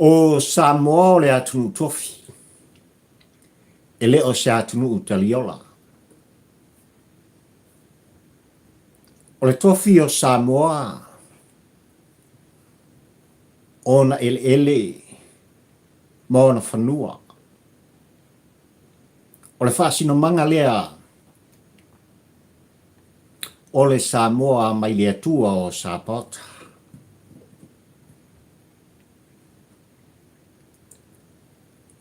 O Samoa o le atunuu tofi, e le o se atunuu taliola. O le tofi o Samoa, ona eleele ma ona fanua. O le faasinomaga lea o le Samoa mai le Atua o Sapaota.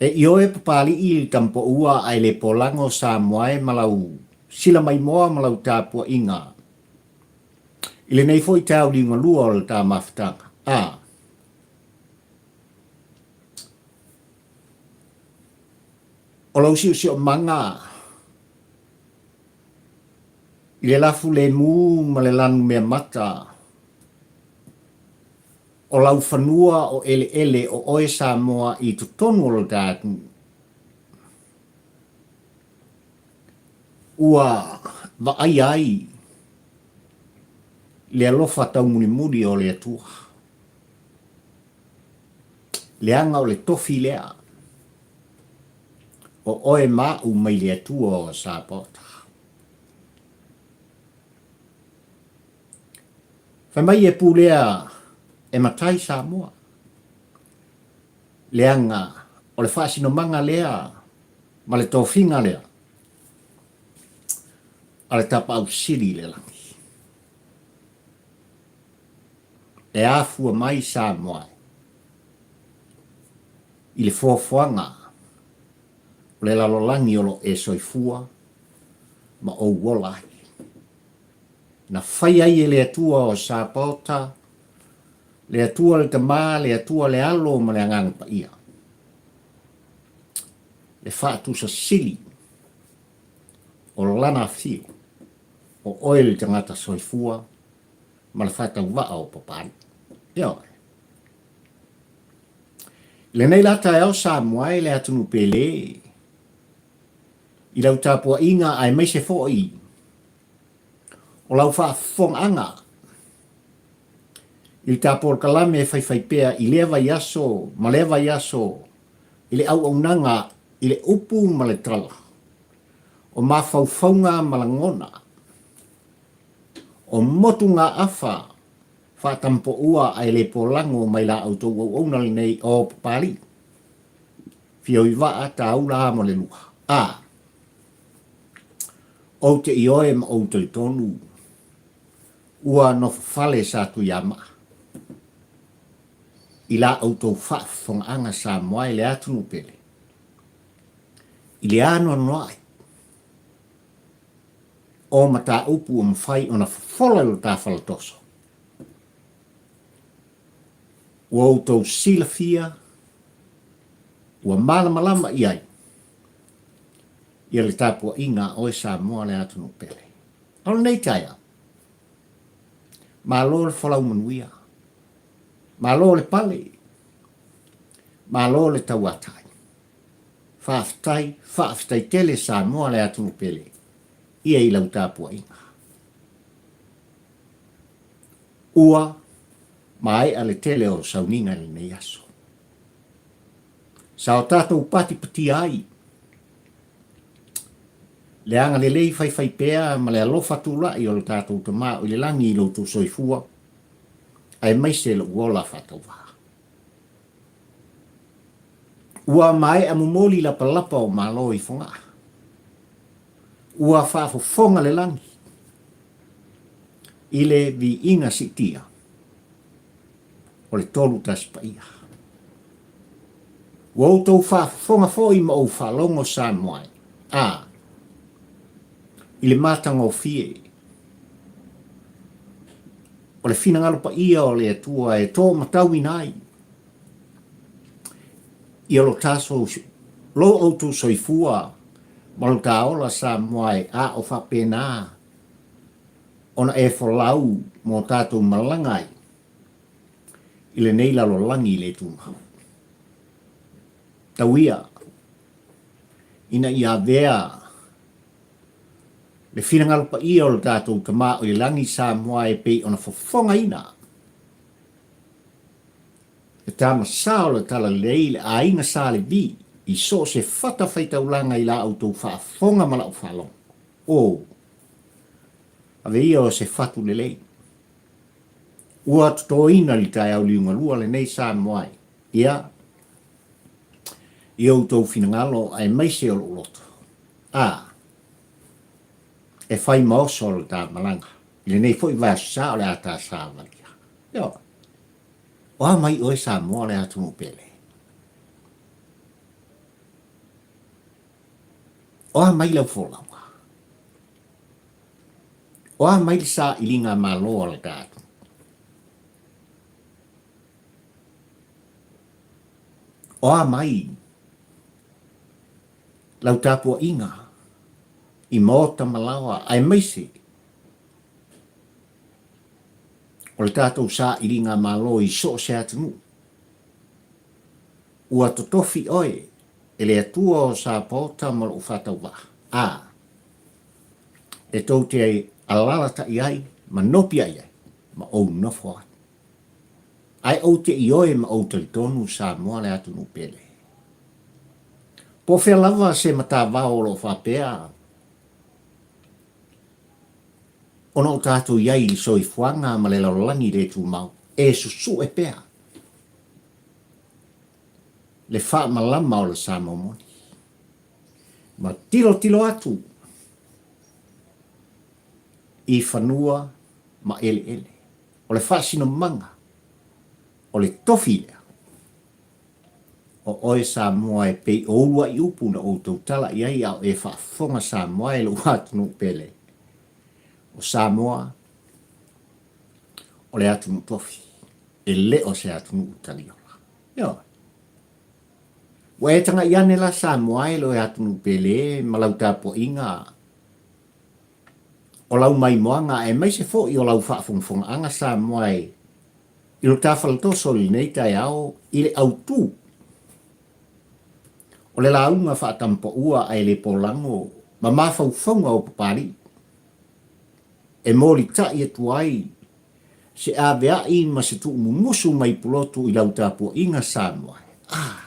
E ioe Papali'i i le Tamapoua ae le polago Samoa e ma lau silamaimoa ma lau tapuaiga i lenei foi taeao liugalua o le ta mafutaga. A. O lou siosiomaga i le lafu lemu ma le lanu meamata, o lau fanua o eleele o oe Samoa i totonu o lo ta atunuu, ua vaaia ai le alofa taumulimuli o le Atua. Leaga o le tofi lea o oe ma au mai le Atua o Sapaota. Fai mai e pulea e matai Samoa, leaga o le faasinomaga lea ma le tofiga lea a le Tapaau Sili i le lagi. E afua mai Samoa i le foafoaga o le lalolagi o lo o e soifua ma ou ola ai. Na fai ai e le Atua o Sapaota, le Atua le Tama, le Atua le Alo ma le Agaga Paia, le faatusa sili o Lana afio, o oe le tagata soifua ma le faatauvaa o Papalii. Ioe. I lenei la taeao Samoa e le atunuu pele i lau tapuaiga aemaise foi o lau faafofogaaga i le ta polokalame e faifaipea i lea vaiaso ma lea vaiaso i le auaunaga i le upu ma le tala o mafaufauga ma lagona o motugaafa faatampoua ae le polago mai la outou auauna lenei o Papalii, Fioivaa, Taula a ma le Lua. A. Ou te ioe ma ou talitonu ua nofofale Satuiamaa i la outou faafofogaaga Samoa e le atunuu pele i le anoanoai o mataupu ua mafai ona fofola i lo ta faletoso. Ua outou silafia, ua malamalama i ai ia le tapuaiga a oe Samoa le atunuu pele. O lenei taeao, malo le folau manuia, malo le pale, malo le tauatai. Faafetai, faafetai tele Samoa le atunuu pele ia i lau tapuaiga. Ua maea le tele o sauniga i lenei aso. Sa o tatou patipatia ai le agalelei faifaipea ma le alofa tulai o lo tatou Tama o i le lagi i lo outou soifua, aemaise lou ola faatauvaa. Ua maea momoli lapalapa o Malo i Fogaa. Ua faafofoga le lagi i le viiga siitia o le 31 Paia. Ua outou faafofoga foi ma ou faalogo Samoa e, a, i le matagofie o le finagalo paia o le Atua e tōmatauina ai ia lo tatou, lo outou soifua ma lo ta ola Samoa e, a o faapena ona e folau mo tatou malaga ai i lenei lalolagi le tumau. Tau ia ina ia avea le finagalo paia o lo tatou Tama o i le Lagi Samoa e pei ona fofogaina. Le tama sa o le Talalelei, le aiga Sa Levi, i so o se fatafaitaulaga i la outou faafofoga ma lau faalogo. O, ave ia o se fatu lelei. Ua totoina i le taeao liugalua lenei Samoa e, ia, i outou finagalo aemaise o lou loto. A, e fai ma oso le ta malaga i lenei foi vaiaso sa o le a ta savalia. Ioe. O a mai oe Samoa le atunuu pele? O a mai lau folauga? O a mai le sailiga malo a le ta atunuu? O a mai lau tapuaiga i maota ma laoa aemaise o le tatou sailiga malo i so o se atunuu. Ua totofi oe e le Atua o Sapaota ma lou faatauvaa, a e tou te alalatai ai ma nopiai ai ma ou nofo ai. Ae ou te ioe ma ou talitonu Samoa le atunuu pele. Po o fea lava se matavao o lo o faapea ona o tatou i ai i le soifuaga ma le lalolagi le tumau, e susue pea le faamalama o le Samoa moni. Ma tilotilo atu i fanua ma eleele. O le faasinomaga o le tofi lea. O oe Samoa e pei o uluai upu na ou tautala i ai a o e faafofoga Samoa e lou atunuu pele. O Samoa o le atunuu tofi, e le o se atunuu taliola. Ioe. Ua e tagai ane la Samoa e lou atunuu pele ma lau tapuaiga o lau maimoaga aemaise foi o lau faafogafogaaga Samoa e I lo ta faletoso i lenei taeao i le autu o le lauga faatampaua ae le polago ma mafaufauga o Papalii e molitai atu ai se aveai ma se tuumumusu mai Pulotu i lau tapuaiga Samoa. Ah!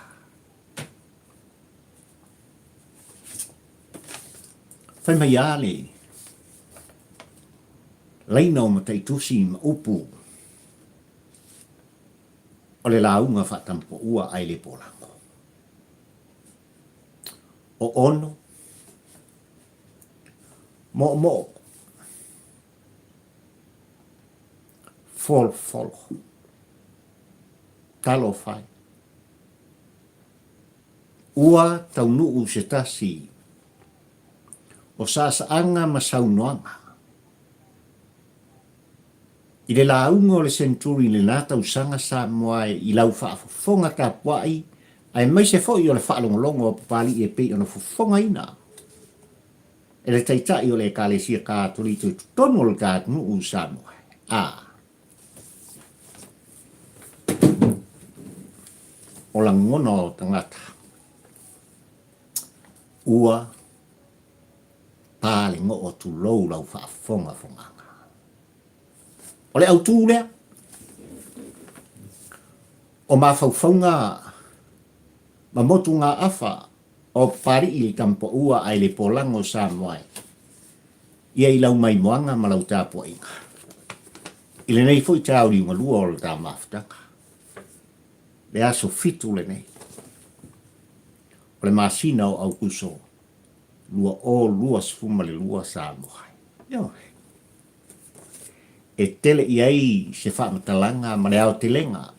Fai mai a le laina o mataitusi ma upu o le lauga faatampoua ae le polago. O ono, moomoo, folofolo, talofa e. Ua taunuu se tasi o saasaaga ma saunoaga i le lauga o le Century i lena tausaga Samoa i lau faafofoga tapuai aemaise foi o le faalogologo a Papalii e pei ona fofogaina e le Taitai o le Ekalesia Katoliko i totonu o le ta atunuu i Samoa. A. O lagona o tagata ua pa le goo tulou lau faafogafogaga. O le autū lea, o mafaufauga ma motugaafa o Papalii i le Tamapaua ae le polago o Samoa e ia i lau maimoaga ma lau tapuaiga i lenei foi taauliugalua o le ta mafutaga, le aso fitu lenei o le masina o Aukuso 2022 Samoa. Ioe. E tele i ai se faamatalaga ma le aotelega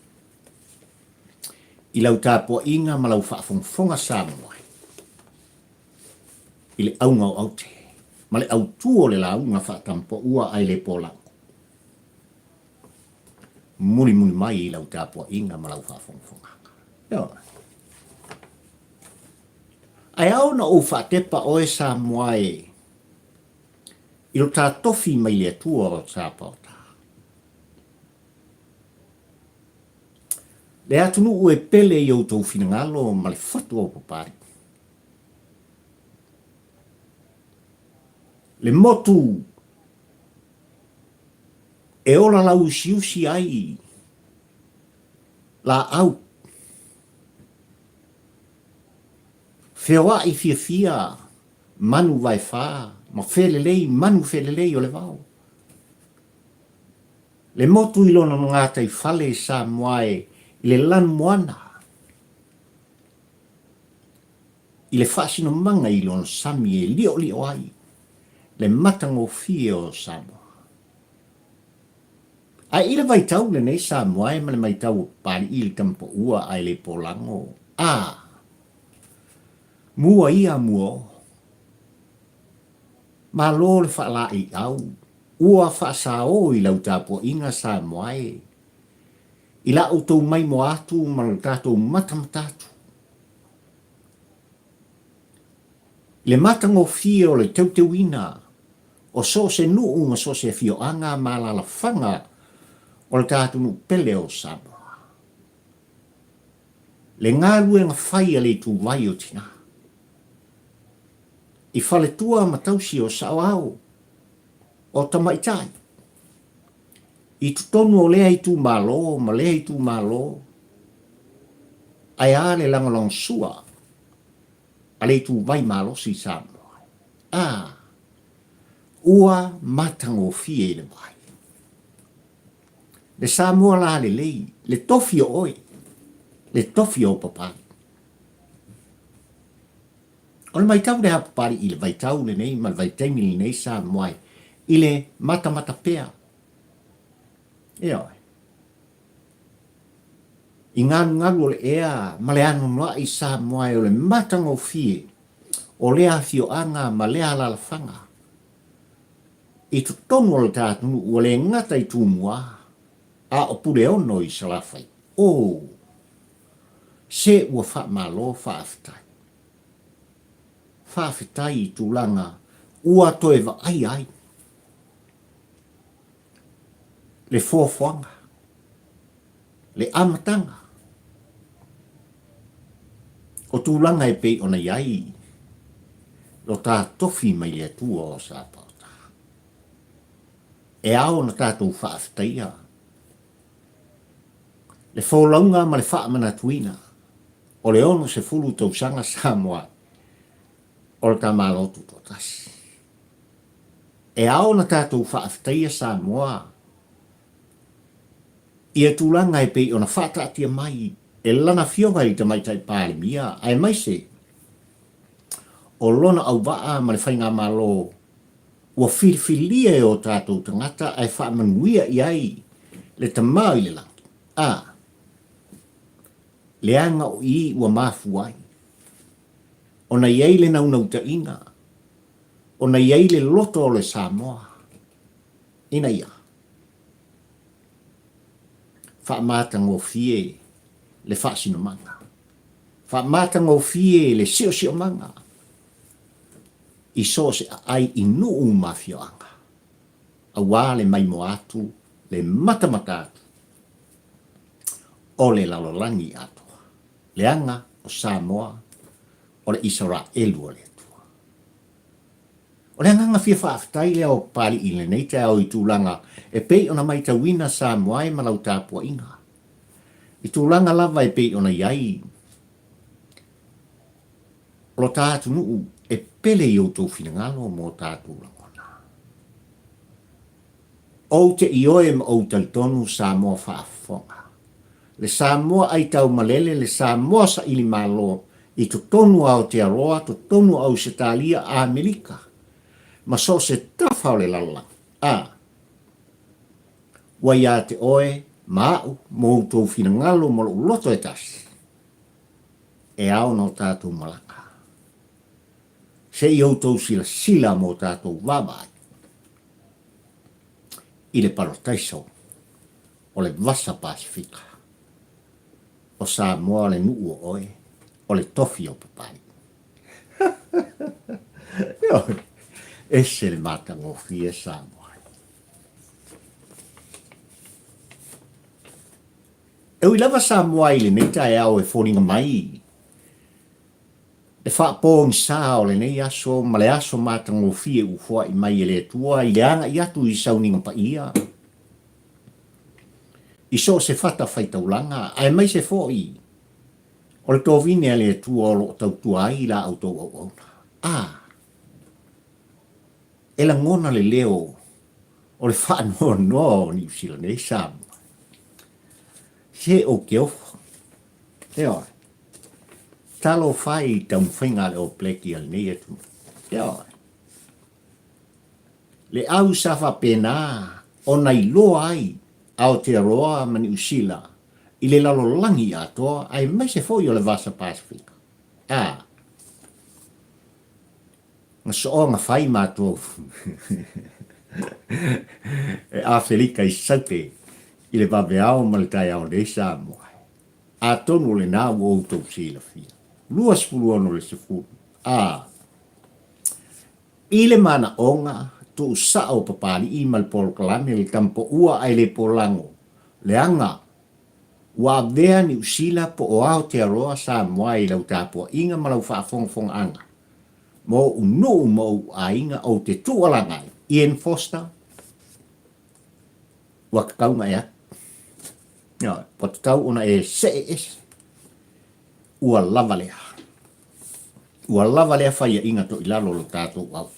i lau tapuaiga ma lau faafogafoga Samoa i le auga o aute ma le autū o le lauga faatampoua ae le polago. Mulimuli mai i lau tapuaiga ma lau faafogafogaga. Ioe. Ae ao ona ou faatepa oe Samoa e i lo ta tofi mai le Atua o Sapaota. Le atunuu e pele i outou finagalo ma le fatu o Papalii. Le motu e ola lauusiusi ai. Laau. Feoai fiafia manu vaefa ma felelei manu felelei o le vao. Le motu i lona gataifale Samoa e i le lanumoana, i le faasinomaga i lona sami e liolio ai le matagofie o Samoa. Ae i le vaitau lenei Samoa e ma le maitau o Papalii i le tamapaua ae le polago, a mua ia mua o. Malo le faalaeiau, ua faasao i lau tapuaiga Samoa e, i la outou maimoa atu ma lo tatou matamata atu. I le matagofie o le teuteuina o so o se nuu ma so o se afioaga ma alaalafaga o le ta atunuu pele o Samoa. Le galuega fai a le ituvai o tina. I faletua ma tausi o saoao o tamaitai. I totonu o lea itumalo ma lea itumalo, ae a le lagolagosua a le ituvai malosi i Samoa? A, ua matagofie i le vaai. Le Samoa lalelei, le tofi o oe, le tofi o Papalii. O le maitau lea a Papalii i le vaitau lenei ma le vaitaimi lenei Samoa i le matamata pea. Ioe. I galugalu o le ea ma le anoanoai Samoa e o le matagofie o lea afioaga ma lea alaalafaga i totonu o le ta atunuu ua le gata i Tumua a o Puleono i Salafai. Oo! Se ua faamalo faafetai. Faafetai i tulaga ua toe vaaia ai le foafoaga, le amataga o tulaga e pei ona i ai lo ta tofi mai le Atua o Sapaota. E ao ona tatou faafetaia le folauga ma le faamanatuina o le 60 tausaga Samoa o le ta Malo Tutoatasi. E ao ona tatou faafetaia Samoa ia tulaga e pei ona faataatia mai e lana Afioga i le Tamaitai Palemia aemaise o lona auvaa ma le Faigamalo ua filifilia e o tatou tagata ae faamanuia i ai le Tama i le Lagi, a leaga o i ua mafua ai ona i ai le naunautaiga, ona i ai le loto o le Samoa ina ia faamatagofie le faasinomaga, faamatagofie le siosiomaga i so o se aai i nuu ma afioaga, aua le maimoa atu, le matamata atu o le lalolagi atoa, leaga o Samoa o le Isaraelu o le Atua. O le agaga fia faafetai lea o Papalii i lenei taeao i tulaga e pei ona maitauina Samoa e ma lau tapuaiga, i tulaga lava e pei ona i ai o lo ta atunuu e pele i outou finagalo mo tatou lagona. Ou te ioe ma ou talitonu Samoa faafofoga. Le Samoa aitaumalele, le Samoa saili malo i totonu o Aotearoa, totonu o Ausetalia, Amerika ma so o se tafa o le lalolagi. A Ua ia te oe ma a'u mo outou finagalo ma lo'u loto e tasi, e ao ona o tatou malaga. Se i outou silasila mo tatou vaavaai i le parataiso o le Vasa Pasefika. O Samoa le nuu o oe, o le tofi o Papalii. Ioe, ese le matagofie Samoa. E ui lava Samoa i lenei taeao e foliga mai le faapogisa o lenei aso ma le aso matagofie ua foai mai e le Atua i le agai atu i sauniga paia. i so o se fatafaitaulaga, aemaise foi o le tovine a le Atua o lo o tautua ai i la outou auauna. A! E lagona le leo o le faanoanoa o Niu Sila nei, Samoa. Se ou te ofo. Ioe. Talofa e i taumafaiga a le All Black i lenei atunuu. Ioe. Le au sa faapena ona iloa ai Aotearoa ma Niu Sila i le lalolagi atoa aemaise foi o le Vasa Pasefika. A. Na sooga fai matou e Afelika i Saute i le vaveao ma le taeao nei Samoa. Atonu o lena ua outou silafia. 26 le sefulu. A. I le manaoga, tuusao o Papalii ma le polokalame le tamapoua ae le polago, leaga ua avea Niu Sila po o Aotearoa Samoa i lau tapuaiga ma lau faafogafogaaga ma ou nuu ma ou aiga ou te tuualaga ai. Ian Foster, Ua tatau ona e atu. Ioe, ua tatau ona e see ese. Ua lava lea. Ua lava lea faiaʻiga toilalo o lo tatou au.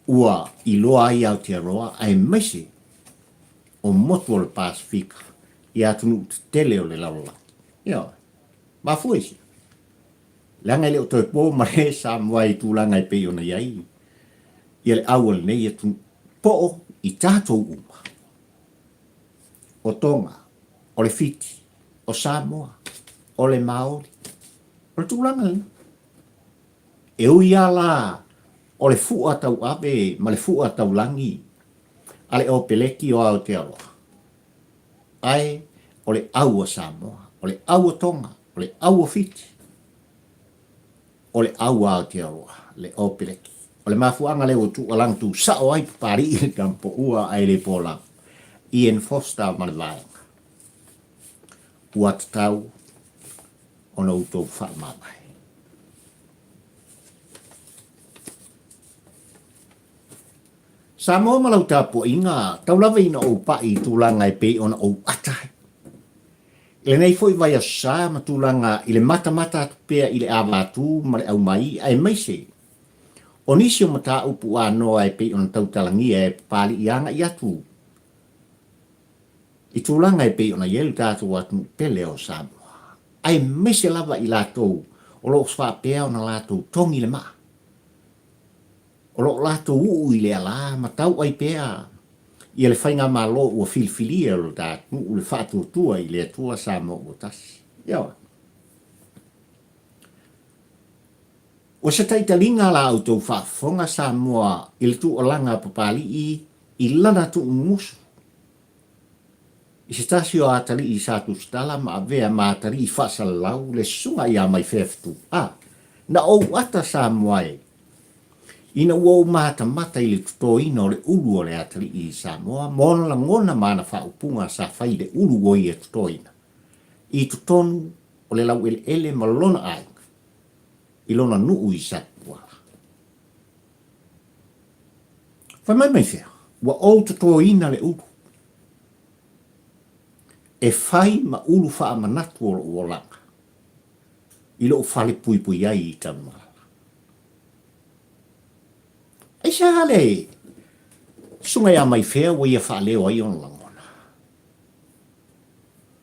Ua iloa ai Aotearoa aemaise o motu o le Pasefika i atunuu tetele o le lalolagi. Ioe. Mafua i se? Leaga e le o toe po ma le Samoa i tulaga e pei ona i ai ia le au a lenei atunuu. Po o i tatou uma, o Tonga, o le Fiti, o Samoa, o le Maori. O le tulaga lena. E ui lava la o le fua tauave ma le fua taulagi a le Opeleki o Aotearoa, ae o le au a Samoa, o le au a Tonga, o le au a Fiti, o le au a Aotearoa, le Opeleki. O le mafuaaga lea ua tuualagi tuusao ai Papalii le tamapoua ae le polago, Ian Foster ma le vaega. Ua tatau ona outou faamavae. Samoa ma lau tapuaiga, tau lava ina ou pai i tulaga e pei ona ou ata ai. I lenei foi vaiaso sa ma tulaga i le matamata atu pea i le avatū ma le aumai aemaise o nisi o mataupu anoa e pei ona tautalagia e Papalii agai atu i tulaga e pei ona i ai le tatou atunuu pele o Samoa, aemaise lava i latou o lo o faapea ona latou togi le maa. O lo o latou uu i le alā ma tauai pea ia le faigamalo ua filifilia e lo ta atunuu le faatuatua i le Atua Samoa ua tasi. Ioe. Ua se taitaliga la outou faafofoga Samoa i le tuualaga a Papalii i lana tuumumusu i se tasi o atalii sa tusitala ma avea ma atalii faasalalau le susuga ia Maifea Fetu. A, na ou ata Samoa e Ina ua ou matamata i le totoina o le ulu o le atalii i Samoa ma ona lagona ma ana faaupuga sa fai i le ulu ua ia totoina, i totonu o le laueleele ma lona aiga, i lona nuu i Satuala. Fai mai mai fea, ua ou totoina le ulu e fai ma ulu faamanatu o lou olaga i lou fale puipui ai i Tanumalala. Aisea le susuga ia Maifea ua ia faaleo ai ona lagona?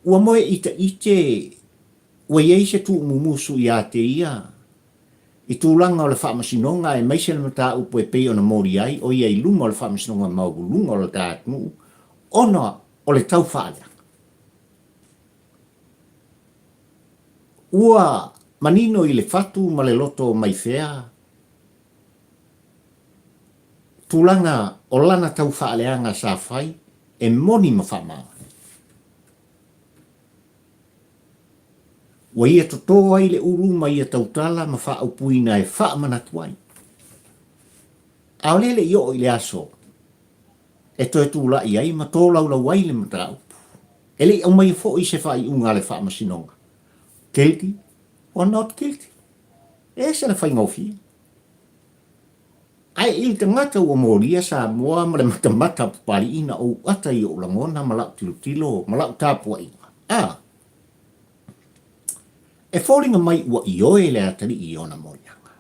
Ua moe itaite ua i ai se tuumumusu ia te ia i tulaga o le faamasinoga aemaise le mataupu e pei ona moli ai o ia i luma o le faamasinoga maualuluga o le ta atunuu ona o le tau faaleaga. Ua manino i le fatu ma le loto o Maifea tulaga o lana tau faaleaga sa fai e moni ma faamaoni. Ua ia totō ai le ulu ma ia tautala ma faaupuina e faamanatu ai. Aole le i oo i le aso e toe tulai ai ma tolaulau ai le mataupu. E le i aumaia foi se faaiuga a le Faamasinoga, guilty or not guilty. E ese le faigofie. Ae i le tagata ua molia Samoa ma le matamata papali'i na ou ata i o'u lagona ma la'u tilotilo ma la'u tapuaiga, a e foliga mai ua ioe le atalii i ona moliaga.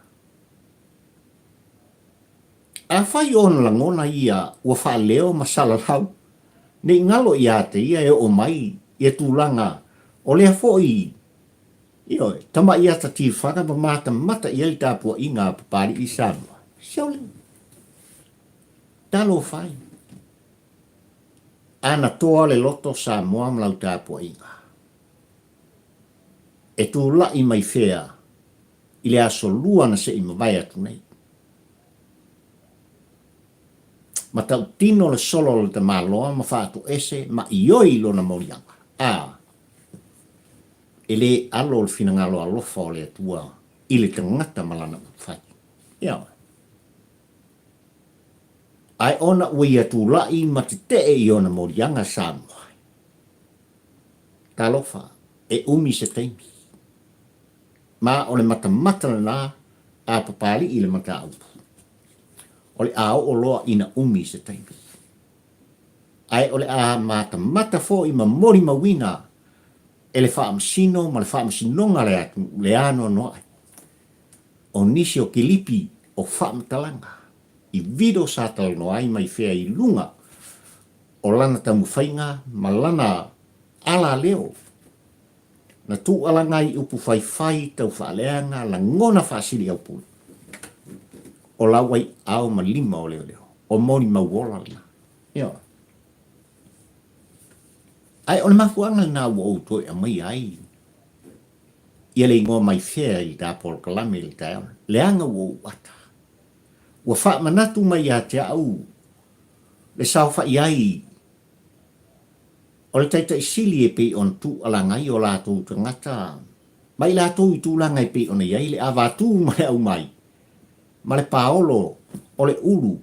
Afai o ona lagona ia ua faaleo ma salalau, ne i galo ia te ia e oo mai ia tulaga o lea foi, ioe, tama'i ata tifaga ma matamata i ai le tapuaiga a Papali'i Samoa. Sole! Talofa e! A na toa le loto Samoa ma lau tapuaiga, e tula'i mai fea i le aso lua na se i mavae atu nei. Matautino le solo o le tamaloa ma faatoese ma ioi i lona moliaga, a e le alo le finagalo alofa o le Atua i le tagata ma lana upufai. Ioe. Ae ona ua ia tulai ma tetee i ona moliaga Samoa. Talofa, e umi se taimi. Ma o le matamata lena a Papali'i le mataupu. O le a oo loa ina umi se taimi. Ae o le a matamata foi ma molimauina e le Faamasino ma le Faamasinoga a le atunuu le anoanoai o nisi o kilipi o faamatalaga i video sa talanoa ai mai fea i luga o lana taumafaiga ma lana alaleo Na tuualaga ai upu faifai tau faaleaga lagona faasiliaupule o lau ai ao ma lima o leoleo, o molimau ola lena. Ioe. Ae o le mafuaaga lena ua ou toe aumaia ai ia le igoa mai fea i le ta polokalame i le taeao, leaga ua ou ata. Ua faamanatu mai ia te au le saofai ai O le Taitai Sili e pei ona tuualaga ai o latou tagata ma i latou i tulaga e pei ona i ai le avatū ma le aumai ma le paolo o le ulu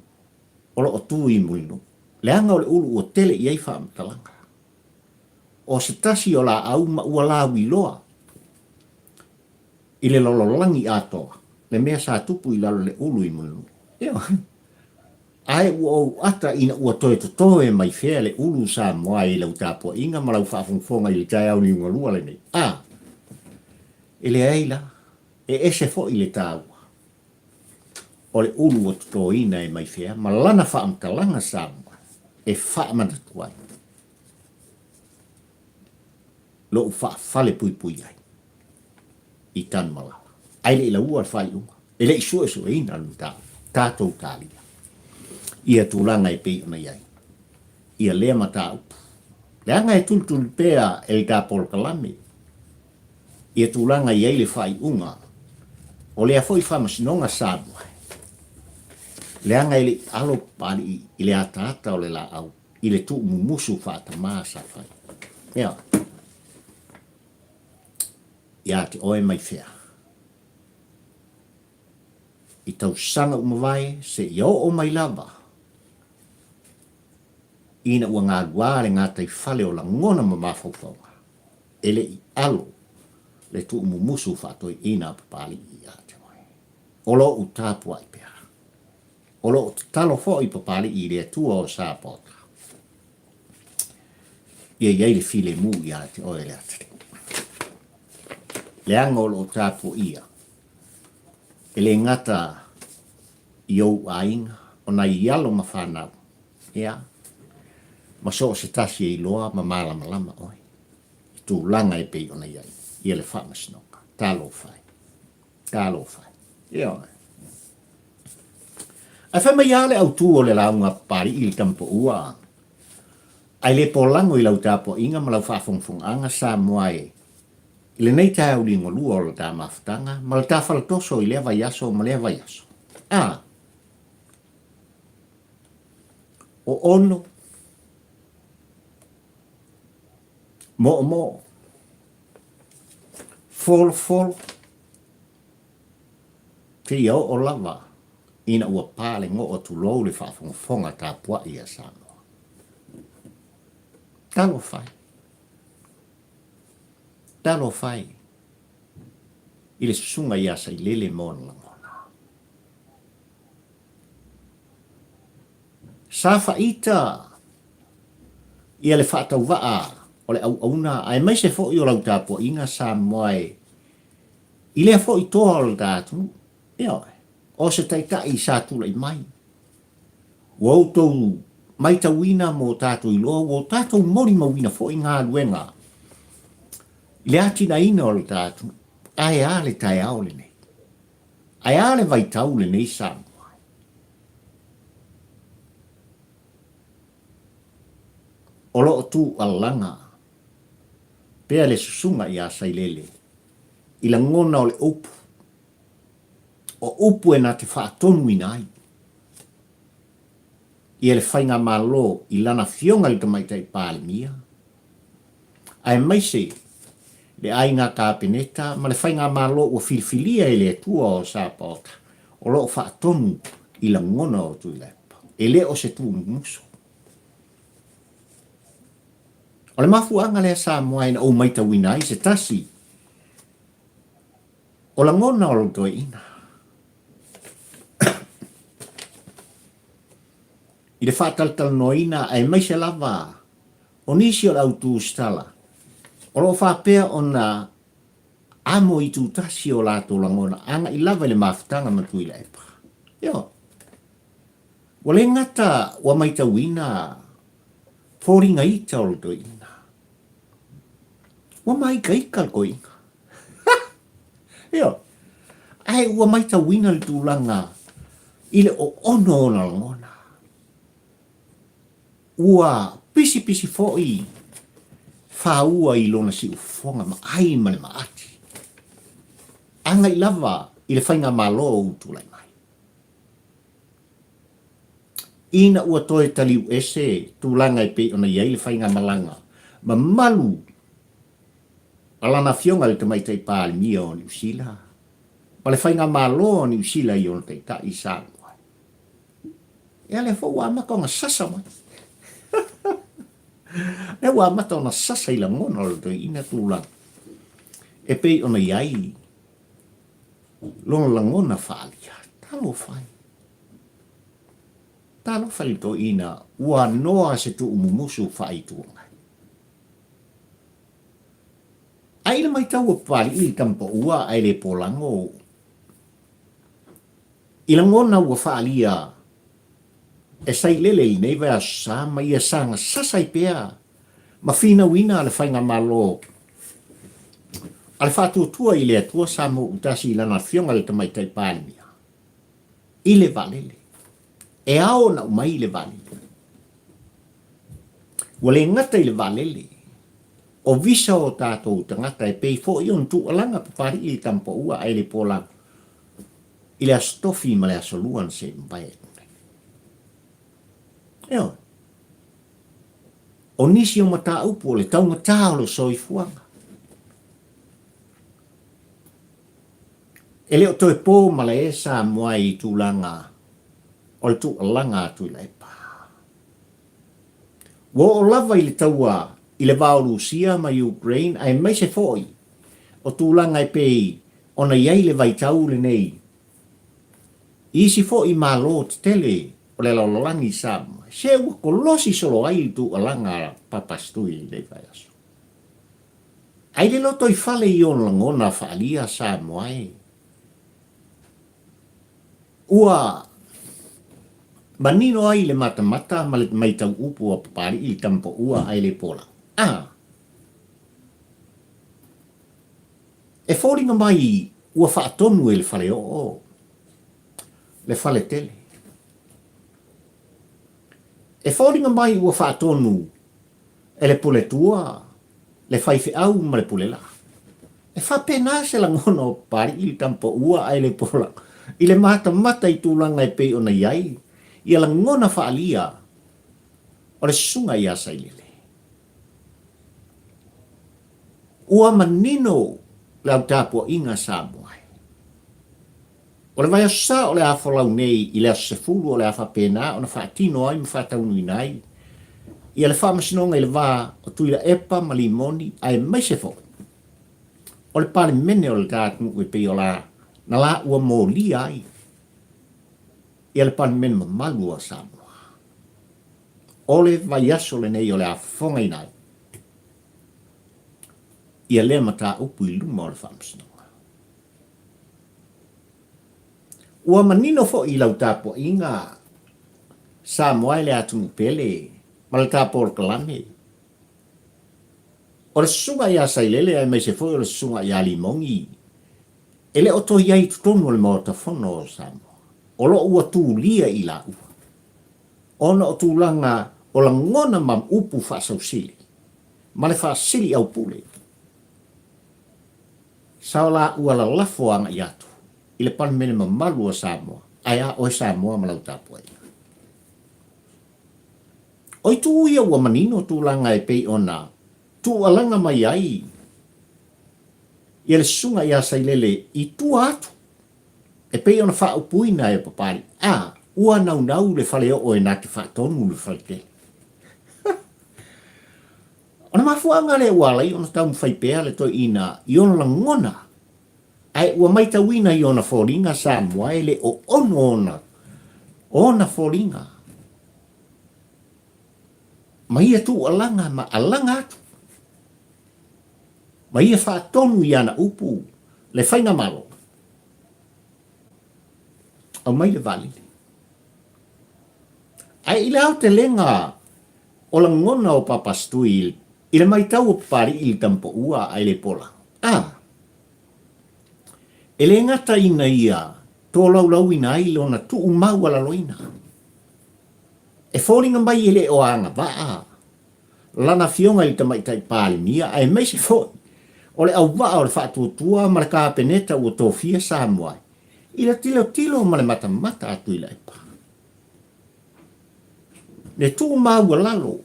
o lo o tu i Mulinuu. Leaga o le ulu ua tele i ai faamatalaga. O se tasi o laau ma ua lauiloa i le lololagi atoa le mea sa tupu i lalo le ulu i Mulinuu. Ioe. Ae ua ou ata ina ua toe totoe mai fea le ulu Samoa i lau tapuaiga ma lau faafogafoga i le taeao liugalua lenei. A! E leai la, e ese foi le taua o le ulu ua totoina e mai fea ma lana faamatalaga Samoa e faamanatu ai lou faafalepuipui ai i Tanumalala. Ae le i laua le faaiuga. E le i suesueina le mataupu, tatou talia ia tulaga e pei ona i ai ia lea mataupu. Leaga e tulituli pea e le ta polokalame ia tulaga i ai le faaiuga o lea foi Faamasinoga Samoa, leaga e le i alo Papalii i le ataata o le laau i le tuumumusu faatamā sa fai. Ea, ia te oe mai fea? I tausaga ua mavae seia oo mai lava ina ua galuā le gataifale o lagona ma mafaufauga, e le i alo le tuumumusu faatoeaina a Papalii ia te oe. O lou tapuai pea. O loo tatalo foi Papalii i le Atua o Sapota ia i ai le filemu ia te oe le atalii. Leaga o loo tapuaia e le gata i ou aiga, o nai alo ma fanau, ia, ma so o se tasi e iloa ma malamalama oe i tulaga e pei ona i ai ia le faamasinoga. Talofa e. Talofa e. Ioe. Ae fai mai lava le autu o le lauga a Papalii i le tama paua, Ae le polago i lau tapuaiga ma lau faafogafogaaga Samoa e, i lenei taeao liugalua o le ta mafutaga ma le ta faletoso i lea vaiaso ma lea vaiaso. A! O ono, moomoo, folofolo, Seia oo lava ina ua pa le goo tulou le faafogafoga tapuai a Samoa. Talofa e! Talofa e i le susuga ia Sailele ma ona lagona. Sa faaita ia le faatauvaa o le auauna aemaise foi o lau tapuaiga Samoa e i lea foi toa o le ta atunuu. Ioe, o se taitai sa tulai mai. Ua outou maitauina ma o tatou iloa, ua o tatou molimauina foi galuega i le atinaeina o le ta atunuu. Ae a le taeao lenei? Ae a le vaitau lenei Samoa? O lo o tuualalaga pea le susuga ia Sailele i lagona o le upu, o upu e na te faatonuina ai ia le Faigamalo i lana Afioga i le Tamaitai Palemia, aemaise le Aiga Kapeneta ma le Faigamalo ua filifilia e le Atua o Sapaota, o lo o faatonu i lagona o Tuilaepa. E le o se tuumumusu. O le mafuaaga lea Samoa ina ou maitauina ai se tasi o lagona o lou toeaina i le faatalatalanoaina aemaise lava o nisi o le au tusitala o lo o faapea ona amo itutasi o latou lagona agai lava i le mafutaga ma Tuilaepa. Ioe. Ua le gata ua maitauina foliga ita o le toeaina. Ua māikaika le toeaina. Ioe. Ae ua maitauina le tulaga i le oono o ona lagona. Ua pisipisi foi fāua i lona siufofoga ma ai ma le maati, agai lava i le faigamalo ua tulai mai. Ina ua toe taliu ese tulaga e pei ona i ai le faigamalaga mamalu a lana Afioga i le Tamaitai Palemia o Niu Sila ma le faigamalo a Niu Sila i ona taitai sa alu ai, Ia lea foi ua amata ona sasa mai. Lea ua amata ona sasa i lagona o le toeaina tulaga e pei ona i ai lona lagona faaalia. Talofa e. Talofa i le toeaina ua noa se tuumumusu faa-Itu Agai. Ae i le matau a Papalii i le tama paua ae le polago I lagona ua faaalia e Sailele i lenei vaiaso sa ma ia saga sasa ai pea ma finauina le Faigamalo a le Faatuatua i le Atua sa mou'utasi i lana Afioga i le Tamaitai Palemia i le vaalele. E ao ona aumai i le vaalele. Ua le gata i le vaalele, o visa o tatou tagata e pei foi ona tuualaga Papalii i le tama paua ae le polago i le Aso Tofi ma le Aso Lua na se i mavae atu nei. Ioe. O nisi o mataupu o le taugata o le soifuaga. E le o toe po malae Samoa i tulaga o le tuualaga a Tuilaepa. Ua oo lava i le taua i le va o Rusia ma Ukraine aemaise foi o tulaga e pei ona i ai le vaitau lenei i isi foi Malo tetele o le lalolagi i Samoa, se ua kolosi solo ai le tuualaga a Papa Stui i lenei vaiaso. Ai le lotoifale i ona lagona faaalia Samoa e. Ua manino ai le matamata ma le maitau upu a Papalii i le tama paua ae le pola. A! E foliga mai ua faatonu e le faleoo le faletele. E foliga mai ua faatonu e le puletua le faifeau ma le pulelaa. E faapena se lagona o Papalii i le tama paua ae le pola i le matamata i tulaga e pei ona i ai ia lagona faaalia o le susuga ia Sailele. Ua manino le au tapuaiga a Samoa e. O le vaiaso sa o le a folau nei i le aso 10 o le a faapena ona faatino ai ma faataunuina ai ia le faamasinoga i le va o Tuilaepa ma Limoni aemaise foi o le Palemene o le ta atunuu e pei o la na la ua molia ai ia le Palemene mamalu a Samoa. O le vaiaso lenei o le a fofogaina ai ia lea mataupu i luma o le Faamasinoga. Ua manino foi i lau tapuaiga Samoa e le atunuu pele ma le ta polokalame. O le susuga ia Sailele aemaise foi o le susuga ia Limogi e le o toe i ai i totonu o le Maota Fono o Samoa. O lo o ua tulia i laua ona o tulaga o lagona ma upu faasausili ma le faasili aupule. Sa o laua lalafo agai atu i le Palemene mamalu o Samoa, ae a oe Samoa ma lau tapuaiga? O itu ia ua manino tulaga e pei ona tuualaga mai ai ia le Susuga ia Sailele i tua atu e pei ona faaupuina e Papalii, a ua naunau le faleoo e na te faatonu le faletele. O le mafuaaga lea ua ala ai ona taumafai pea le toeaina i ona lagona, ae ua maitauina i ona foliga Samoa e le o ono ona ona foliga ma ia tuualaga ma alaga atu ma ia faatonu i ana upu le Faigamalo. Aumai le vaalele. Ae i le aotelega o lagona o Papasitui i le maitau o Papalii i le tamapaua ae le pola, a, e le gata ina ia tolaulauina ai lona tuumaualaloina, e foliga mai e le o agavaa lana afioga i le Tamaitai Palemia aemaise foi o le auvaa o le faatuatua ma le Kapeneta ua tofia Samoa i le tilotilo ma le matamata a Tuilaepa. Le tuumaualalo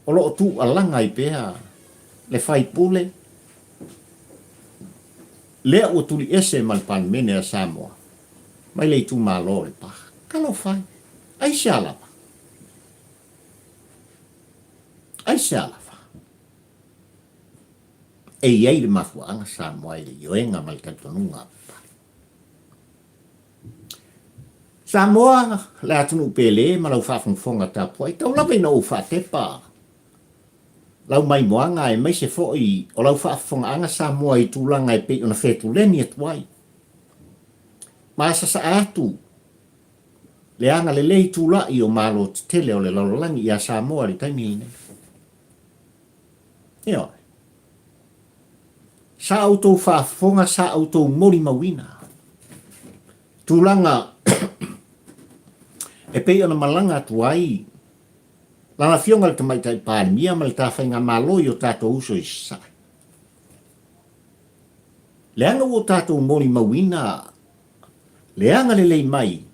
o lo o tuualaga ai pea le faipule lea ua tuliese ma le Palemene a Samoa mai le itumalo o Lepa. Talofa e! Aisea lava? Aisea lava? E i ai le mafuaaga Samoa i le ioega ma le talitonuga a Papalii. Samoa, le atunuu pele ma lau faafogafoga tapuai, tau lava ina ou faatepa lau maimoaga aemaise foi o lau faafofogaaga Samoa i tulaga e pei ona fetuleni atu ai ma sasaa atu le agalelei tulai o Malo tetele o le lalolagi ia Samoa i le taimi lenei. Ioe. Sa outou faafofoga, sa outou molimauina tulaga e pei ona malaga atu ai lana Afioga i le Tamaitai Palemia ma le ta Faigamalo i o tatou uso i Sasae. Leaga ua tatou molimauina le agalelei mai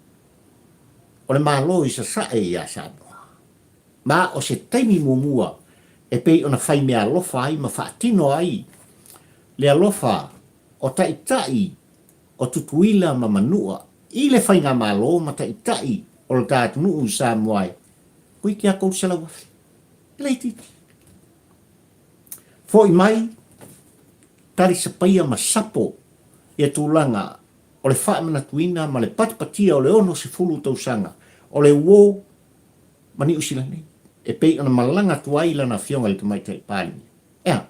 o le Malo i Sasae ia Samoa. Ma o se taimi muamua e pei ona fai meaalofa ai ma faatino ai le alofa o taitai o Tutuila ma Manua i le faigamalo ma taitai o le ta atunuu i Samoa e toeitiiti lava 300,000. E le itiiti. Foi mai, talisapaia ma sapo ia tulaga o le faamanatuina ma le patipatia o le 60 tausaga o le uo ma Niu Sila nei, e pei ona malaga atu ai lana Afioga i le Tamaitai Palemia. E a?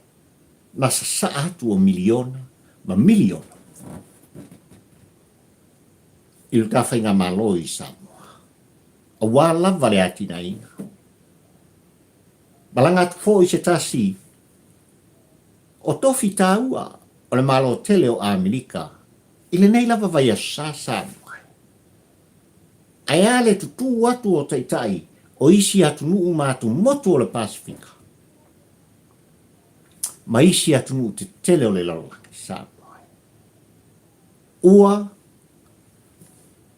Na sasaa atu o miliona ma miliona i lo ta faigamalo i Samoa, aua lava le atinaeina. Malaga atu foi se tasi o tofi taua o le Malo tele o Amerika i lenei lava vaiaso sa Samoa. Ae a le tutū atu o taitai o isi atunuu ma atumotu o le Pasefika ma isi atunuu tetele o le lalolagi, Samoa e. Ua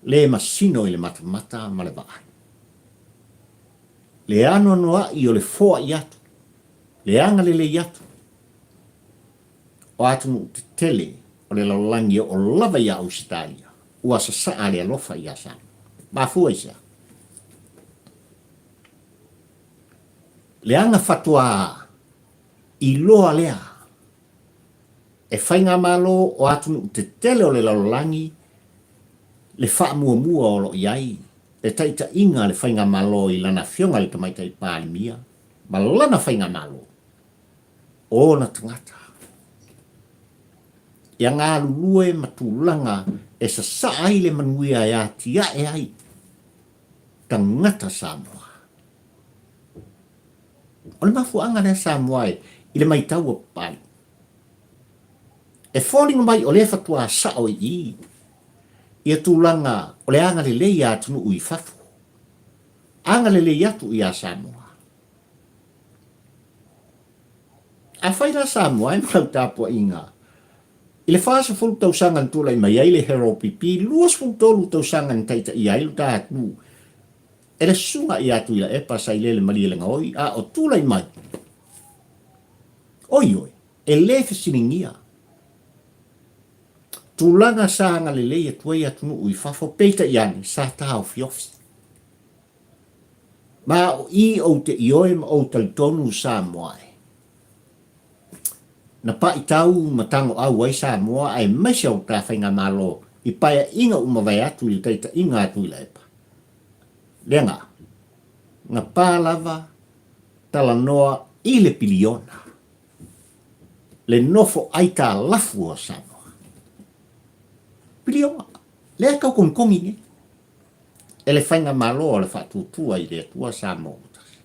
le masino i le matamata ma le vaai. Le anoanoai o le foai atu, le agalelei atu o atunuu tetele o le lalolagi e oo lava ia Ausetalia. Ua sasaa le alofa ia Samoa. Mafua i sea? Leaga faatoa iloa lea e faigamalo o atunuu tetele o le lalolagi le faamuamua o lo o i ai Le taitaiga a le Faigamalo i lana Afioga i le Tamaitai Palemia ma lana Faigamalo, o ona tagata ia galulue ma tulaga e sasaa ai le manuia e atiae ai tagata Samoa. O le mafuaaga lea Samoa e i le maitau a Papalii. E foliga mai o lea faatoa sao i i ia tulaga o le agalelei a atunuu i fafo, agalelei atu ia Samoa. Afai la Samoa e ma lau tapuaiga i le 40 tausaga na tulai mai ai le Harold PP, 23 tausaga na taitaia ai lo ta atunuu e le susuga ia Tuilaepa Sailele Malielegaoi a o tulai mai, oi oi, e le fesiligia tulaga sa agalelei atu ai atunuu i fafo, peitai ane sa taofiofi. Ma o i ou te ioe ma ou talitonu Samoa e. Na paitau ma tagoau ai Samoa aemaise o ta faigamalo i paeaiga ua mavae atu i le taitaiga a Tuilaepa. Lea na, na pa lava talanoa i le piliona le nofo aitalafu o Samoa. Piliona. Lea e tau togitogi nei e le faigamalo a le Faatuatua i le Atua Samoa ua Tasi.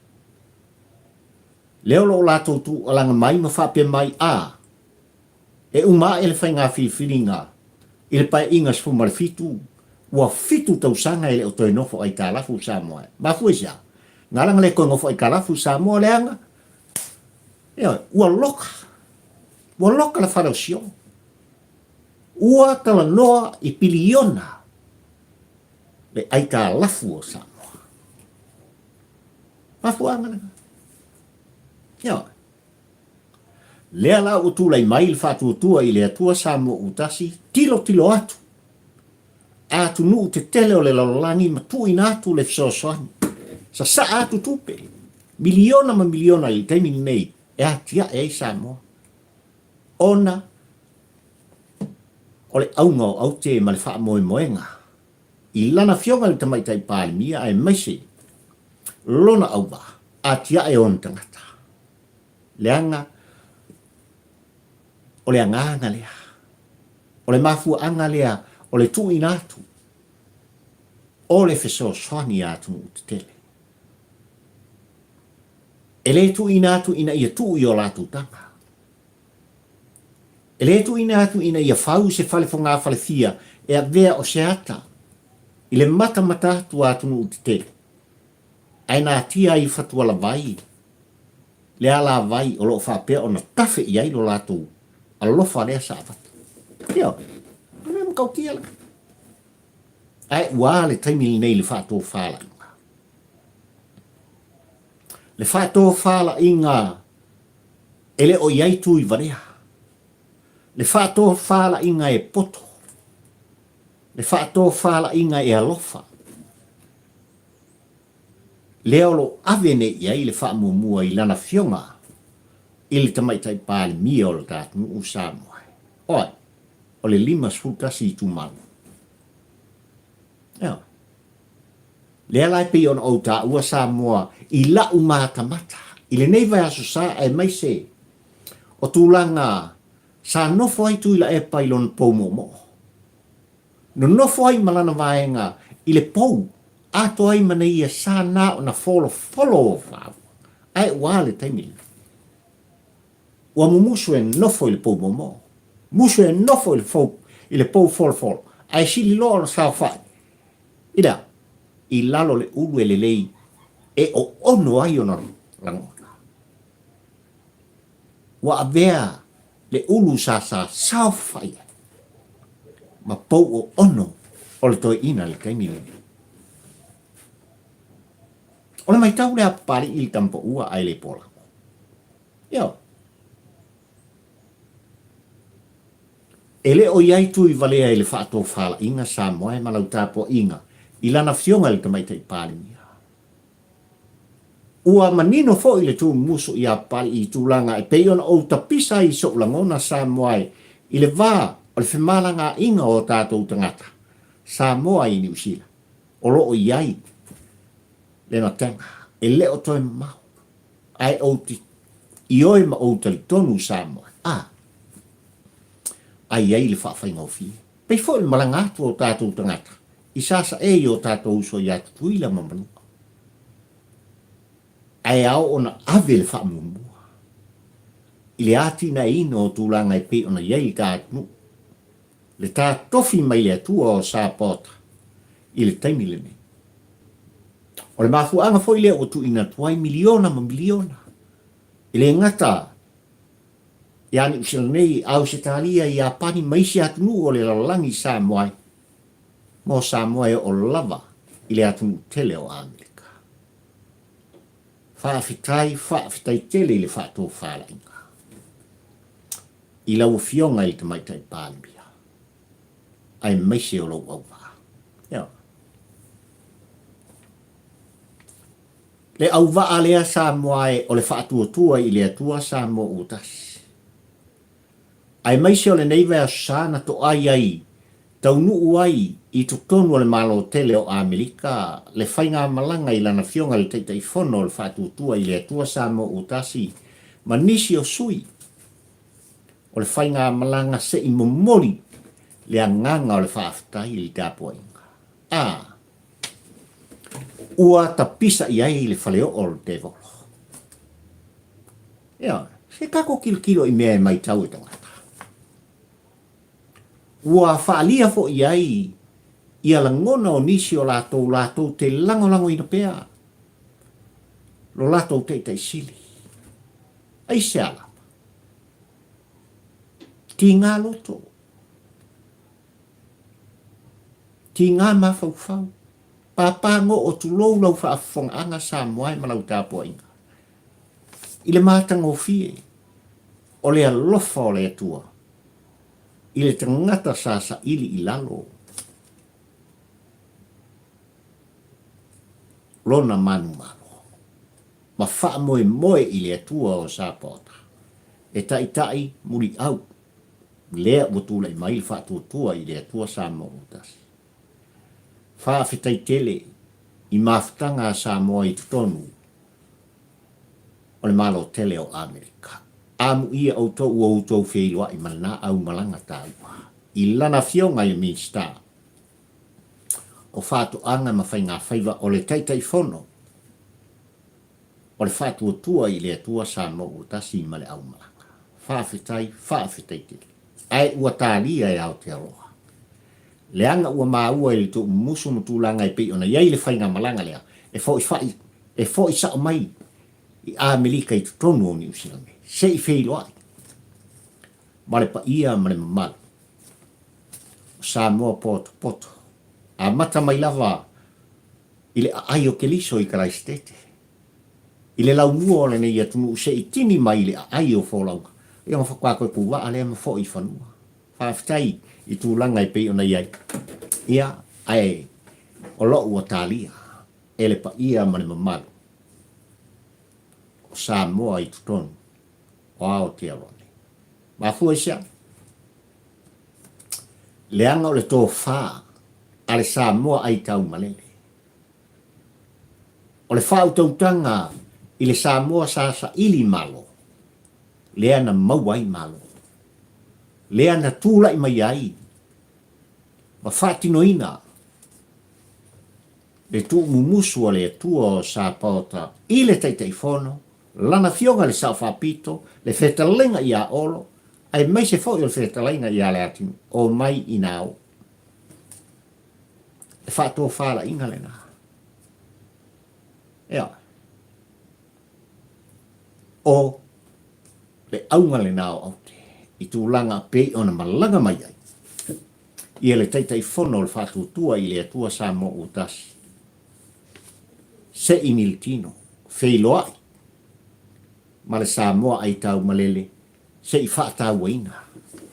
Lea o lo o latou tuualaga mai ma faapea mai, A, e uma ae le faiga filifiliga i le Paeaiga 17, ua fitu tausaga e le o toe nofo aitalafu Samoa. E mafua i se a? Na ala ona le toe nofo aitalafu Samoa leaga, ioe, ua loka, ua loka le fale o Sio. Ua talanoa i piliona le aitalafu o Samoa. Mafuaaga lena. Ioe. Lea la ua tulai mai le faatuatua i le Atua Samoa ua tasi, tilotilo atu a atunuu tetele o le lalolagi ma tuuina atu le fesoasoani. Sasaa atu tupe, miliona ma miliona i le taimi lenei e atiae ai Samoa. Ona o le auga o aute ma le faamoemoega i lana Afioga i le Tamaitai Palemia aemaise lona auvaa, atiae ona tagata. Leaga o le agaga lea, o le mafuaaga lea o le tuuina atu o le fesoasoani a atunuu tetele. E le tuuina atu ina ia tuu i o latou tama. E le tuuina atu ina ia fau se fale fogafalefia e avea o se ata i le matamata atu a atunuu tetele, ae natia ai i fatualavai le alavai o lo o faapea ona tafe i ai lo latou alofa lea sa avatu. Ioe, o le mea matautia lea. Ae ua a le taimi lenei i le faatofalaiga? Le faatofalaiga E le o i ai tui valea. Le faatofalaiga e poto. Le faatofalaiga e alofa. Lea o lo o ave nei i ai le faamuamua i lana Afioga i le Tamaitai Palemia o le ta atunuu Samoa. O ai? O le 51 itumalo. Ioe. Lea la e pei ona ou taua Samoa i la'u matamata i lenei vaiaso sa aemaise o tulaga sa nofo ai Tuilaepa i lona pou moomoo. Nonofo ai ma lana vaega i le pou atoa ai ma nei ia sa na ona folofolo o faavua. Ae ua a le taimi lenei? Ua mumusu e nofo i le pou moomoo, musu e nofo i le pou folofolo, ae sili loa ona saofai I le a? I lalo le ulu e lelei e oono ai ona lagona. Ua avea le ulu sa sa saofai ai ma pou oono o le toeaina i le taimi lenei. O le maitau lea a Papalii i le tamapaua ae le polago. Ioe. E le o i ai tui valea i le faatofalaiga Samoa ma lau tapuaiga i lana Afioga i le Tamaitai Palemia. Ua manino foi le tumumusu iā Papalii i tulaga e pei ona ou tapisa ai i so'u lagona Samoa i le va o le femalagaaiga o tatou tagata Samoa i Niu Sila. o lo o i ai le matega, e le o toe mamao, ae ou te ioe ma ou talitonu Samoa, a, a i ai le faafaigofie. Pei foi o le malaga atu a o tatou tagata i Sasae i o tatou uso ia Tutuila ma Manua. Ae ao ona ave le faamuamua i le atinaeina o tulaga e pei ona i ai le ta atunuu, le ta tofi mai le Atua o Sapaota i le taimi lenei. O le mafuaaga foi lea ua tuuina atu ai miliona ma miliona, e le gata ia Niu Sila nei, Ausetalia, Iapani ma isi atunuu o le lalolagi i Samoa ai, mo Samoa e oo lava i le atunuu tele o Amerika. Faafetai, faafetai tele i le faatofalaiga i lau Afioga i le Tamaitai Palemia, aemaise o lou auvaa. Ioe. Le auvaa lea Samoa e o le faatuatua i le Atua Samoa ua tasi. Aemaise o lenei vaiaso sa na toai ai, taunuu ai i totonu o le Malo tele o Amerika le faigamalaga i lana Afioga i le Taitaifono o le Faatuatua i le Atua Samoa ua tasi ma nisi o sui o le faigamalaga se i momoli le agaga o le faafetai i le tapuaiga. A Ua tapisa i ai le faleoo o le tevolo. Ioe, se tatou tilotilo i mea e matau e tagata. Ua faaalia foi i ai ia lagona o nisi o latou latou te lagolagoina pea lo latou taitai sili. Aisea lava? Tiga loto. Tiga mafaufau. Pāpā goo tulou lau faafofogaaga Samoa e ma lau tapuaiga. I le matagofie o le alofa o le Atua i le tagata sa saili i lalo lona manumalo ma faamoemoe i le Atua o Sapaota e taitai muliau lea ua tulai mai le faatuatua i le Atua Samoa ua tasi. Faafetai tele i mafutaga a Samoa i totonu o le Malo tele o Amerika. Amuia outou ua outou feiloai ma lena aumalaga taua i lana afioga i le Minisita o Faatoaga ma Faigafaiva o le Taitaifono o le Faatuatua i le Atua Samoa ua tasi ma le aumalaga. Faafetai, faafetai tele. Ae ua talia e Aotearoa. Leaga ua maua i le tou mumusu ma tulaga e pei ona i ai le faigamalaga lea e foi fa'i, e foi sa'o mai i Amerika i totonu o Niu Sila nei, se i feiloai ma le paia ma le mamalu o Samoa potopoto, amata mai lava i le aai o Keliso i Karaisitete, i le laumua o lenei atunuu se i tini mai i le aai o folauga, ia ona faatoa toe kuvaa lea ma foi i fanua. Faafetai i tulaga e pei ona i ai, ia, ae o lou ua talia e le paia ma le mamalu o Samoa i totonu o Aotearoa nei. Mafua i se a? Leaga o le tofa a le Samoa aitaumalele. O le faautautaga i le Samoa sa saili malo, lea na maua ai malo, lea na tulai mai ai ma faatinoina le tuumumusu a le Atua o Sapaota i le Taitaifono, Lana Afioga i le Sao Faapito, le Fetalaiga ia Olo, aemaise foi o le Fetalaiga ia Leatinuu, omai ina o. Le faatofalaiga lena. Ioe. O le auga lena o Aute i tulaga pei ona malaga mai ai ia le Taitaifono o le Faatuatua i le Atua Samoa ua tasi, se i militino, feiloai ma le Samoa aitaumalele se i faatauaina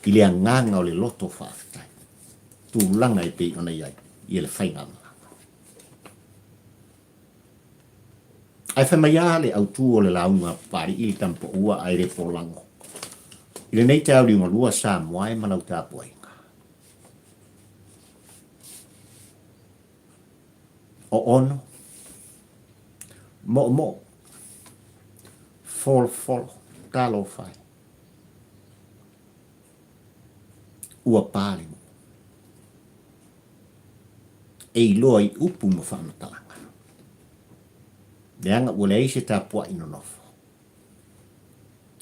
i le agaga o le loto faafetai, tulaga e pei ona i ai ia le faigamalaga. Ae fai mai lava le autu o le lauga a Papalii le tama paua ae le polago i lenei taeao liugalua Samoa e ma lau tapuaiga. Oono, moomoo, folofolo, talofa e. Ua pa le nuu. E iloa i upu ma faamatalaga. Leaga ua leai se tapuai nonofo,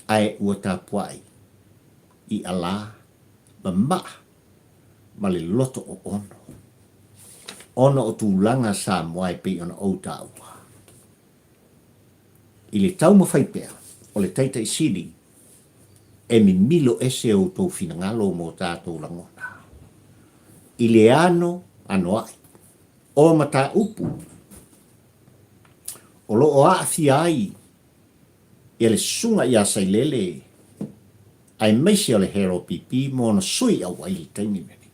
ae ua tapuai i alā ma maa ma le loto oono, ona o tulaga Samoa e pei ona ou taua. I le taumafai pea o le Taitai Sili e mimilo ese outou finagalo mo tatou lagona i le ano anoa'i o mataupu o lo o aafia ai ia le Susuga ia Sailele aemaise o le HRPP ma ona sui auai i le taimi lenei.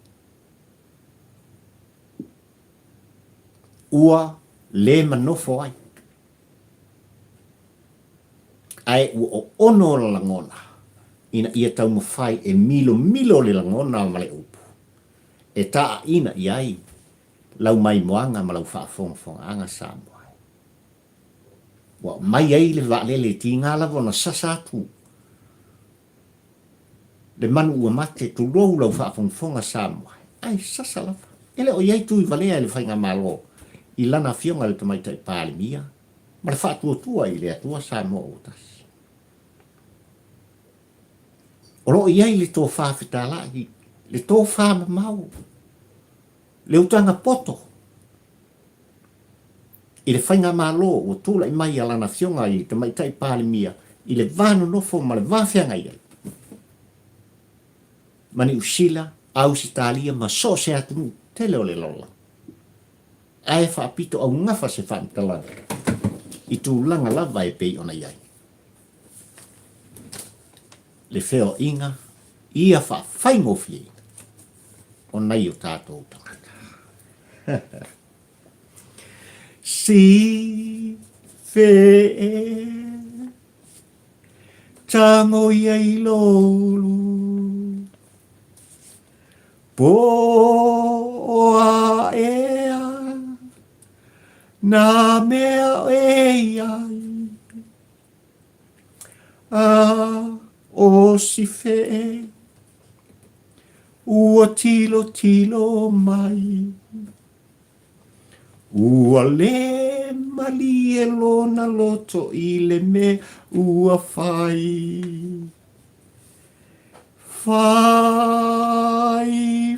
Ua le manofo ai, ae ua oono ona lagona ina ia taumafai e milomilo le lagona ma le upu e taaina i ai lau maimoaga ma lau faafogafogaaga Samoa. Ua aumai ai le vaalele e tiga lava ona sasa atu le manu ua mate, tulou lau faafogafoga Samoa, ae sasa lava. E le o i ai tui valea i le Faigamalo i lana afioga i le Tamaitai Palemia ma le faatuatua i le Atua Samoa ua tasi. O lo o i ai le tofa fetalai, le tofa mamao, le utaga poto i le Faigamalo ua tulai mai a lana afioga i le Tamaitai Palemia i le va nonofo ma le va feagai ai ma Niu Sila, Ausetalia ma so o se atunuu tele o le lalolagi. Ae faapito augafa se faamatalaga i tulaga lava e pei ona i ai le feoaiga ia faafaigofieina o nai o tatou tagata. Si fe e tango ia i lolu Po a ea nā mea e iai A o si fe e ua tilo tilo mai Ua le malie lona loto i le mea ua fai. Fai,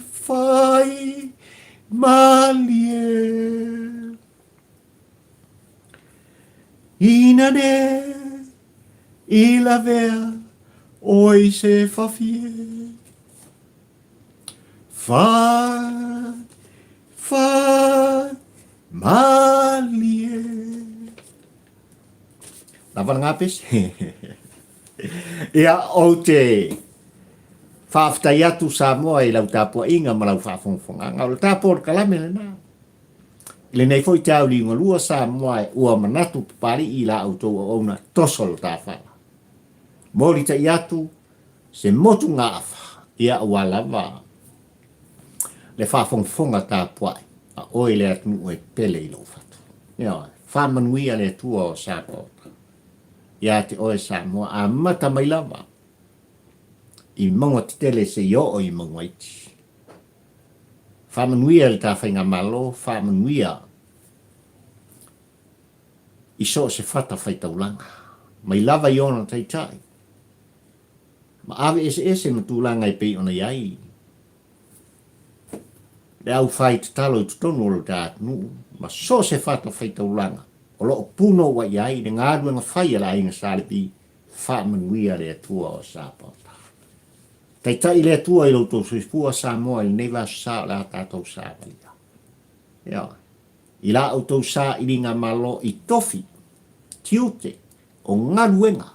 fai malie. Ina ne i lavea oi se fafie. Fai, fai malie. Lava le gapesi. Ia, ou te faafetai atu Samoa i lau tapuaiga ma lau faafogafogaaga. O le tapu o le kalame lena. I lenei foi te au liugalua Samoa e ua manatu Papalii i la outou auauna toso le tafala. Molitai atu se motugaafa, ia aua lava le faafogafoga tapuai a oe le atunuu e pele i lou fatu. Ioe, faamanuia le Atua o Sapaota ia te oe Samoa, amata mai lava i mauga tetele seia oo i mauga iti. Faamanuia i le ta faigamalo, faamanuia i so o se fata faitaulaga, mai lava i ona taitai, ma ave eseese ma tulaga e pei ona i ai le au fai tatalo i totonu o lo ta atunuu ma so o se fata faitaulaga o lo o punouai ai le galuega fai a le aiga Sa Levi, faamanuia le Atua o Sapaota. Taitai le Atua i lo outou soifua Samoa i lenei vaiaso sa o le a tatou savalia. Ioe. I la outou sailiga malo i tofi, tiute, o galuega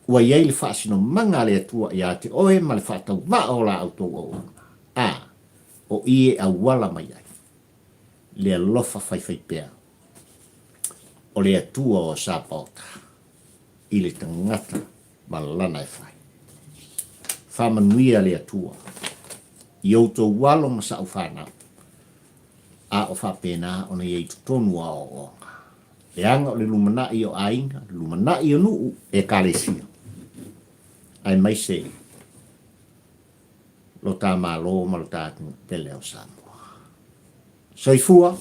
Ua i ai le faasinomaga a le Atua ia te oe ma le faatauvaa o la outou auauna, a o i e auala mai ai le alofa faifaipea o le Atua o Sapaota i le tagata ma lana e fai. Faamanuia le Atua i outou alo ma sa'u fanau. A o faapena ona i ai i totonu o aoaoga. Leaga o le lumanai o aiga, lumanai o nuu, ekalesia, aemaise lo ta Malo ma lo ta atunuu pele o Samoa. Soifua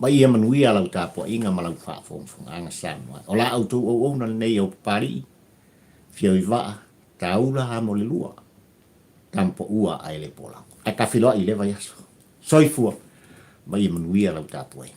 ma ia manuia lau tapuaiga ma lau faafogafogaaga Samoa. O la outou auauna lenei o Papalii, Fioivaa, Taula Amolelua, Tamapaua ae le Polago. Ae tafiloai i lea vaiaso. Soifua ma ia manuia lau tapuaiga.